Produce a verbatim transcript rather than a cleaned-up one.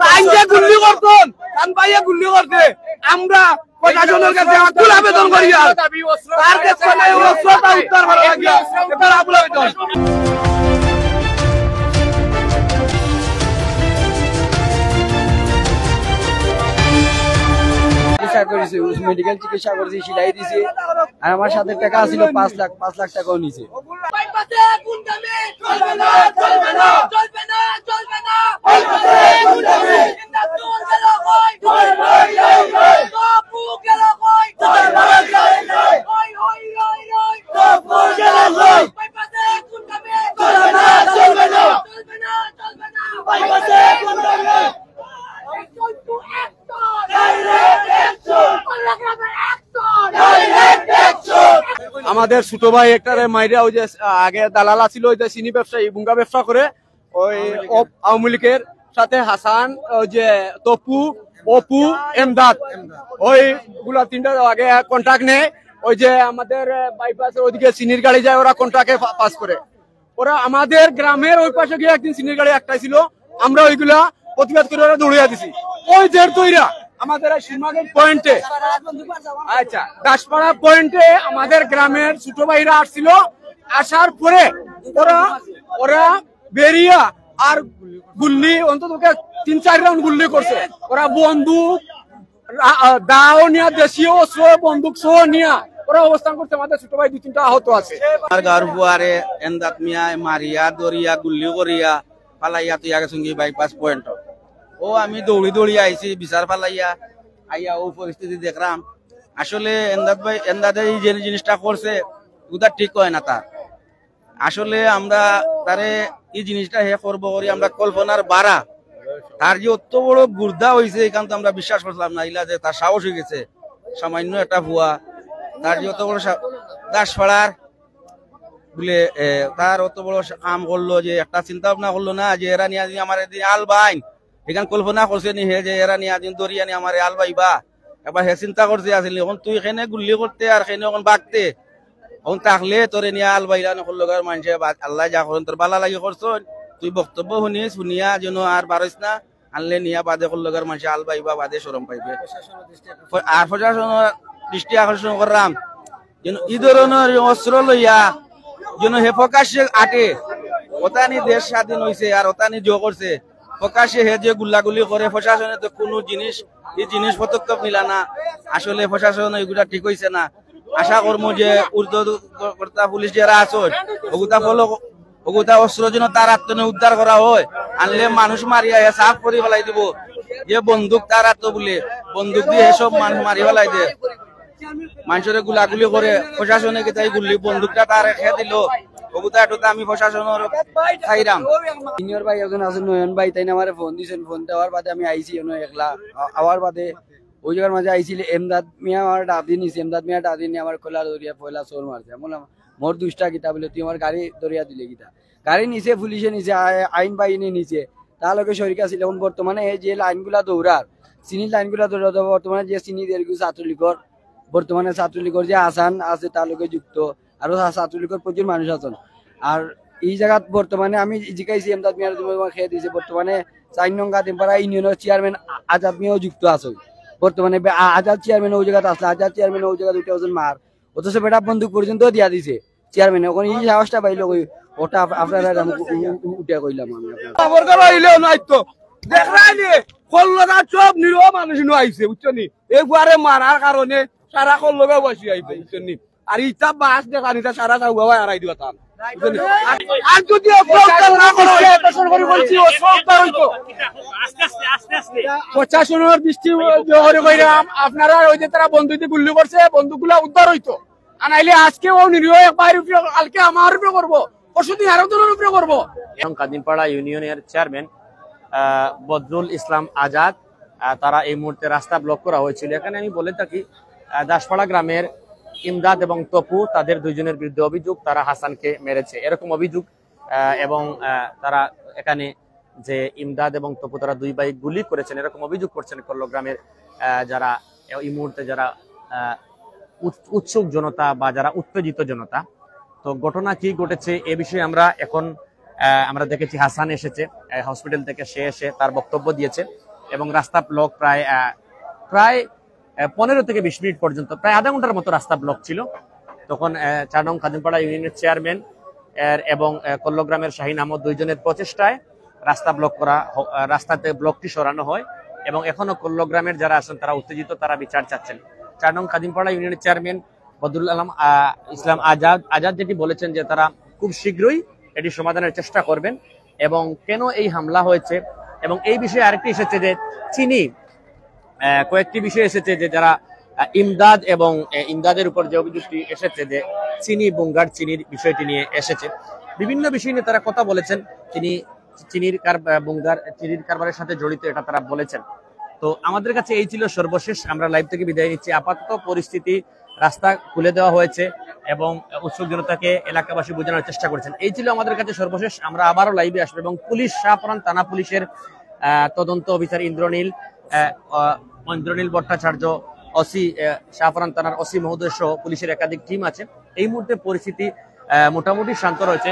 তাইন যে গুল্লি করছইন, তান ভাইয়ে গুল্লি করছে, আমরা প্রশাসনের কাছে আকুল আবেদন করি, আর তার কাছ থাকি অস্ত্রটা উদ্ধার করা লাগে, এটা আকুল আবেদন। চিকিৎসা করেছি, মেডিকেল চিকিৎসা করেছি, সিলাই দিছি। আর আমার সাথে টাকা ছিল পাঁচ লাখ, পাঁচ লাখ টাকাও নিছে। বাইপাসে গুন্ডামি চলবে না, চলবে না, চলবে না, চলবে না। বাইপাসে গুন্ডামি। ইমদাদ নূর গেল কই? কই, কই, কই, কই? তপু গেল কই? কই, কই, কই, কই? কই, কই, কই, কই? তপু গেল কই? বাইপাসে গুন্ডামি চলবে না, চলবে না, চলবে না, চলবে না। বাইপাসে গুন্ডামি। Action to action! Direct action! Direct action! আমাদের ছোট ভাই একটারে মাইরা, ওই যে, আহ, আগে দালাল আছিল, ওই যে চিনি ব্যবসায়ী, বুঙ্গা ব্যবসা করে, ওই অপ-, আওয়ামী লীগের সাথে হাসান, ওই যে তপু, অপু, এমদাদ, ওই গুলা তিনটা আগে কন্ট্রাক্ট নেয়। ওই যে আমাদের, আহ, বাইপাসের ওইদিকে চিনির গাড়ি যায়, ওরা কন্ট্রাক্টে পা-, পাস করে। ওরা আমাদের গ্রামের ওই পাশে গিয়া একদিন চিনির গাড়ি আটকাইছিল, আমরা ওইগুলা প্রতিবাদ করে ওরা দৌড়িয়া দিছি। ওই দেড় তৈরা আমাদের এই সিনমাগের পয়েন্টে, আচ্ছা, দাসপাড়া পয়েন্টে আমাদের গ্রামের ছোট ভাইরা আসছিল। আসার পরে ওরা, ওরা বেরিয়া আর গুল্লি, অন্তত তিন চার রাউন্ড গুল্লি করছে। ওরা বন্দুক, রা-, আ, দাও নিয়া, দেশীয় অস্ত্র, বন্দুক সহ নিয়া ওরা অবস্থান করছে। আমাদের ছোট ভাই দুই তিনটা আহত আছে। আমার গাঁওর ফুয়ারে এন্দাত মিয়ায় মারিয়া, ধরিয়া, গুল্লি করিয়া, ফালাইয়া তুই আগে সঙ্গে বাইপাস পয়েন্ট। ও আমি দৌড়ি দৌড়ি আইছি, বিচার ফালাইয়া, আইয়া ও পরিস্থিতি দেখলাম। আসলে এন্দাত ভাই, এন্দাদে এই যে জিনিসটা করছে, ওটা ঠিক হয় না তার। আসলে আমরা তারে এই জিনিসটা হে করবো করি আমরা কল্পনার বাড়া। তার যে অত বড় গুর্দা হইছে, এখান তো আমরা বিশ্বাস করছিলাম না, ইলা যে তার সাহস হয়ে গেছে, সামান্য একটা ফুয়া, তার যে অত বড় সা-, দাসপাড়ার বলে, এ, তার অত বড় সা-, কাম করলো যে একটা চিন্তা ভাবনা করলো না যে এরা নিয়ে আজ আমার এদিন আল বাইন, এখান কল্পনা করছে নি হে যে এরা নিয়ে আজ দরিয়া নিয়ে আমার আল বাইবা। একবার হে চিন্তা করছে আসলে, এখন তুই এখানে গুল্লি করতে আর এখানে এখন বাগতে, এখন থাকলে তোরে নিয়া আল বাইলা নকল লগর মানষে বা-, আল্লাহ যা করইন তোর বালা লাগি করছইন, তুই বক্তব্য শুনিস, শুনিয়া যেন আর বারইস না, আনলে নিয়া বাদে কল লগর মানষে আল বাইবা, বাদে শরম পাইবে। আর প্রশাসনের দৃষ্টি আকর্ষণ করলাম, যেন ই ধরনের অস্ত্র লইয়া যেন হে প্রকাশ্যে আটে, ওতানি দেশ স্বাধীন হইছে আর ওতানি জো করছে, প্রকাশ্যে হে যে গুল্লাগুলি করে, প্রশাসনে তো কোনো জিনিস, এই জিনিস পদক্ষেপ নিলা না। আসলে প্রশাসন এগুলা ঠিক হইছে না। আশা করবো যে ঊর্ধ্বকর্তা পুলিশ যারা আছো, ওগুতা ফলো, ওগুতা অস্ত্র যেন তার আত্মনে উদ্ধার করা হয়, আনলে মানুষ মারিয়া হে সাফ করি ফেলাই দিব। যে বন্দুক তার আত্ম বলে, বন্দুক দিয়ে সব মানুষ মারি ফেলাই দে। মানুষের গুলাগুলি করে, প্রশাসনে কি তাই গুল্লি বন্দুকটা তার রেখে দিল, ওগুতা একটু তো আমি প্রশাসনের খাইরাম। সিনিয়র ভাই একজন আছে নয়ন ভাই, তাই না আমারে ফোন দিছেন, ফোন দেওয়ার বাদে আমি আইছি অনো একলা। আ-, আওয়ার বাদে ওই জায়গার মাঝে আইছিল এমদাদ মিয়া, আমার ডাদি নিছে, এমদাদ মিয়া ডাদি নিয়ে আমার কলা ধরিয়া পয়লা চোর মারছে। আমি বললাম, "মোর দুষ্টা কিতা?" বলে, "তুই আমার গাড়ি ধরিয়া দিলে কিতা?" গাড়ি নিছে, পুলিশে নিছে, আ-, আইন বাহিনী নিছে। তার লগে শরিক আছিল। এখন বর্তমানে এই যে লাইনগুলা দৌড়ার, চিনির লাইনগুলা দৌড়ার, বর্তমানে যে চিনি দেরগু ছাত্রলীগর, বর্তমানে ছাত্রলীগর যে আসান আছে, তার লগে যুক্ত, আরো ছা-, ছাত্রলীগর প্রচুর মানুষ আছেন। আর এই জায়গাত বর্তমানে আমি জিকাইছি এমদাদ মিয়ার, তুমি আমাকে খেয়ে দিয়েছে, বর্তমানে চার নং গাদিমপাড়া ইউনিয়নের চেয়ারম্যান আ-, আজাদ মিয়াও যুক্ত আছে। বর্তমানে বে-, আ-, আজাদ চেয়ারম্যান ওই জায়গাত আসলে, আজাদ চেয়ারম্যান ওই জায়গাত উঠে ওজন মার, অথচ বেটা বন্দুক পর্যন্ত দিয়া দিছে চেয়ারম্যানে। এখন এই সাহসটা পাইলো কই, ওটা আপ-, আপনারা এরকম উ-, উ-, উ-, উঠে কইলাম আমি আপনারা। আমার ঘরে আইলে অনো আইতো। দেখরায় নি, কল্লদা সব নিরীহ মানুষ নু আইছে, বুঝছো নি? এই ফুয়ারে মারার কারণে সারা কল্লগা বসি আইছে, বুঝছো নি? আর ইতা বাস দেখা নিতা সারা চাউবা হারাই দিবা তান। বুঝছো নি? আর, আর যদি অপরাধ না করে, প্রশাসন করে বলছি, অপরাধ হইতো। প্রশাসনের দৃষ্টি জোহরে কইরাম, আপনারা ওই যে তারা বন্দুক দিয়ে গুল্লি করছে, বন্দুকগুলা উদ্ধার হইতো। আর নাইলে আজকে ও নিরীহ এক ভাইর উপরে, কালকে আমার উপরে করবো, পরশুদিন আরো জনের উপরে করবো। এবং কাদিমপাড়া ইউনিয়নের চেয়ারম্যান, আহ, বদরুল ইসলাম আজাদ, আহ, তারা এই মুহূর্তে রাস্তা ব্লক করা হয়েছিল। এখানে আমি বলে থাকি, আহ, দাসপাড়া গ্রামের ইমদাদ এবং তপু, তাদের দুইজনের বিরুদ্ধে অভিযোগ, তারা হাসানকে মেরেছে, এরকম অভিযোগ। আহ, এবং, আহ, তারা এখানে যে ইমদাদ এবং তপু, তারা দুই ভাই গুলি করেছেন, এরকম অভিযোগ করছেন কল্লো গ্রামের, আহ, যারা এই মুহূর্তে যারা, আহ, উৎ-, উৎসুক জনতা বা যারা উত্তেজিত জনতা। তো ঘটনা কি ঘটেছে এ বিষয়ে আমরা এখন, আহ, আমরা দেখেছি হাসান এসেছে, আহ, হসপিটাল থেকে, সে এসে তার বক্তব্য দিয়েছে এবং রাস্তা ব্লক প্রায় আহ, প্রায় আহ, পনেরো থেকে বিশ মিনিট পর্যন্ত, প্রায় আধা ঘন্টার মতো রাস্তা ব্লক ছিল। তখন আহ, চার নং খাদিমপাড়া ইউনিয়নের চেয়ারম্যান এর এবং আহ, কল্লগ্রামের শাহিন আহমদ দুইজনের প্রচেষ্টায় রাস্তা ব্লক করা হ- আহ, রাস্তাতে ব্লকটি সরানো হয় এবং এখনো কল্লগ্রামের যারা আছেন তারা উত্তেজিত, তারা বিচার চাচ্ছেন। চার নং খাদিমপাড়া ইউনিয়নের চেয়ারম্যান বদরুল আলম আহ, ইসলাম আজাদ আজাদ যেটি বলেছেন যে তারা খুব শীঘ্রই এটি সমাধানের চেষ্টা করবেন এবং কেন এই হামলা হয়েছে এবং এই বিষয়ে আরেকটি এসেছে যে চিনি আহ, কয়েকটি বিষয় এসেছে যে যারা আহ, ইমদাদ এবং আহ, ইমদাদের উপর যে অভিযোগটি এসেছে যে চিনি বুঙ্গার চিনির বিষয়টি নিয়ে এসেছে, বিভিন্ন বিষয় নিয়ে তারা কথা বলেছেন। চিনি চিনির কার আহ, বুঙ্গার চিনির কারবারের সাথে জড়িত, এটা তারা বলেছেন। তো আমাদের কাছে এই ছিল সর্বশেষ। আমরা লাইভ থেকে বিদায় নিচ্ছি। আপাতত পরিস্থিতি, রাস্তা খুলে দেওয়া হয়েছে এবং উৎসুক জনতাকে এলাকাবাসী বোঝানোর চেষ্টা করছেন। এই ছিল আমাদের কাছে সর্বশেষ। আমরা আবারও লাইভে আসবো এবং পুলিশ, শাহপরান থানা পুলিশের আহ, তদন্ত অফিসার ইন্দ্রনীল আহ, আহ, ইন্দ্রনীল ভট্টাচার্য, ওসি শাহপরান থানার ওসি মহোদয় সহ পুলিশের একাধিক টিম আছে। এই মুহূর্তে পরিস্থিতি আহ, মোটামুটি শান্ত রয়েছে।